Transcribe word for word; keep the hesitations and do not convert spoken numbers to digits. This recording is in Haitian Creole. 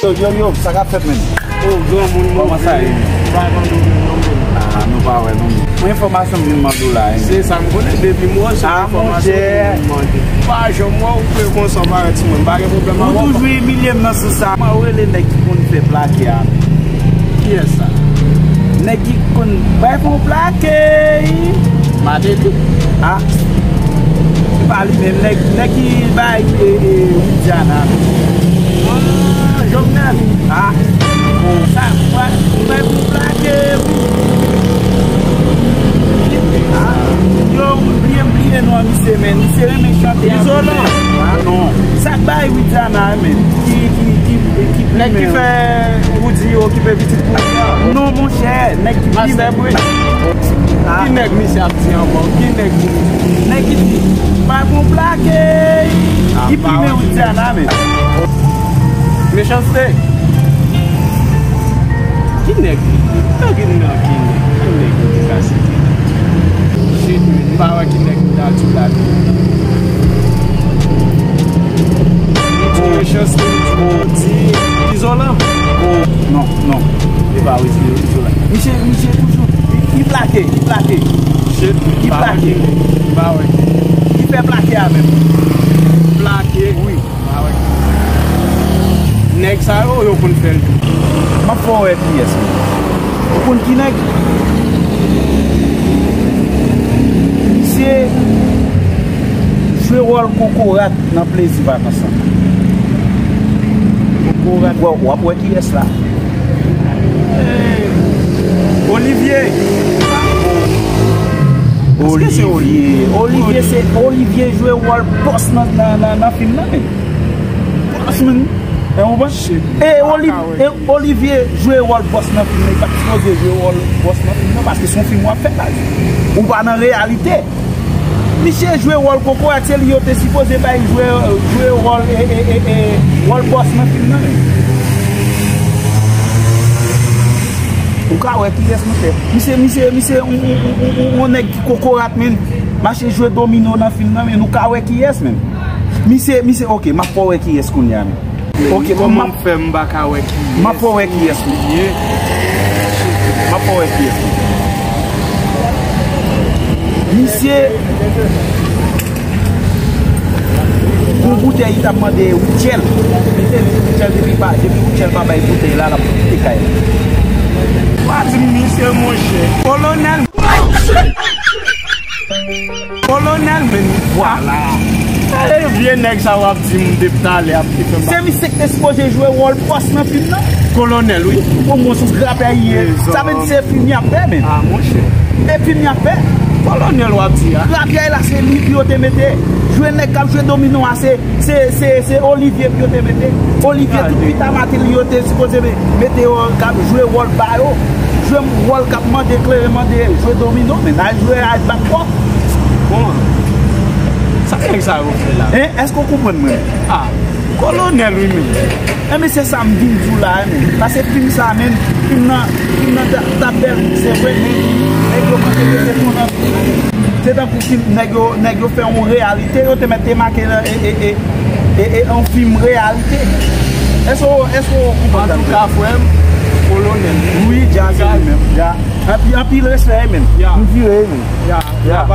Yo, yo, yo, sa k ap fèt, menm? O, granmoun, kòman sa ye? Mwen pa konn nou menm non, menm. Ah, nou pa wè non. Mwen enfòmasyon m vin mande w la, hein. Se sa m konnen, depi m wè se enfòmasyon m vin mande. M pa janm wè w vre konsa, w parèt sou mwen. M pa gen pwoblèm avè w. Ou toujou imilye m nan sans sa. Mwen rele nèg ki konn fè plake a. Kiyès sa? Nèg ki konn bay fon plake. Mateli. Ah. Se pa li menm, nèg, nèg ki bay, e, e, Widiana. Ah, Jovenel. Ah. Sa, ou bay fon plake, wi. Ah. Yo, m bliye, m bliye non misye, men misye renmen chante. Izolan. Ah, non. Sa k bay Widiana, men. Ki, ki, ki, ki nèg ki fè Roody okipe pitit Roody a. Non, monchè, nèg ki Master Bruce. Ah. Ki nèg misye ap di ankò? Ki nèg misye? Nèg ki di, pa gon plake. Ah, ki pi men Widiana, men. Mechanste. Ki nèg li ye? Nèg li nan ki nèg? Ki nèg li te ka site? Shit, men, m pa wè ki nèg li ta di la. Mechanste, Izolan. Oh, non, non. E pa Izolan. Misye, misye toujou. Li, li plake, li plake. Shit, li plake. M pa wè. Li fè plake a menm. Plake? Wi. Ah, wè. Nèg sa yo, yo konn fè l tou. M ap fè w wè kiyès. Ou konn ki nèg? Misye jwe wòl kokorat nan plezi vakans lan. Kokorat. W ap wè kiyès la. Olivier. Olivier. Olivier, se Olivier jwe wòl bòs nan, nan, nan, nan fim nan, men. Bòs, men. Ou konprann? E Oli-, e Olivier jwe wòl bòs nan fim nan. Li pa t sipoze jwe wòl bòs nan fim nan, paske se yon fim w ap fè, baz. Ou pa nan reyalite. Misye jwe wòl kokorat, se li yo te sipoze bay jwe, jwe wòl, e, e, e, e, wòl bòs nan fim nan, men. Ou ka wè kiyès nou fè. Misye, misye, misye, yon, yon, yon, yon, yon nèg ki kokorat, men. Mache jwe domino nan fim nan, men. Nou ka wè kiyès, men. Misye, misye, ok, m ap fè w wè kiyès kounye a, men. Ok, kòman m fè m pa ka wè kiyès? M ap fè w wè kiyès li ye. M ap fè w wè kiyès li ye. Misye, pou boutèy, li t ap mande Rutshelle. Li te di Rutshelle depi pa, depi Rutshelle pa bay boutèy la, l ap kite kay la. Pa di m misye, monchè. Kolonèl. Kolonèl, men vwala. Gade vye nèg sa w ap di m depi talè ap ki fè m. Se misye ki te sipoze jwe wòl bòs nan fim nan. Kolonèl, wi. Bon, bon, sou grapyay ye. Sa vle di se fim y ap fè, men. Ah, monchè. E fim y ap fè. Kolonèl w ap di a. Grapyay la, se li pou yo te mete. Jwe nèg k ap jwe domino a, se Se, se, se Olivier pou yo te mete. Olivier tout pita maten li yo te sipoze me-, mete yo k ap jwe wòl ba yo. Jwe wòl k ap mande klere, mande jwe domino, men n al jwe al bat kò. Bon, sa nèg sa yo fè la? Hein? Èske w konprann mwen? Ah, kolonèl wi menm. Enben, se sa m vin di w la a, men. Paske fim sa a, men, fim nan, fim nan t ap, t ap bèl, se vre, men nèg yo manke mete fon nan fim nan, men. Se tankou fim, nèg yo, nèg yo fè yon reyalite, yo te mèt te make nan, e, e, e, e, e, yon fim reyalite. Èske w, èske w konprann sa m di? Antouka, frè m, kolonèl. Wi, dja, se li menm, dja. Anpi-, anpil respè, men. Ya. M vire, men. Ya, ya.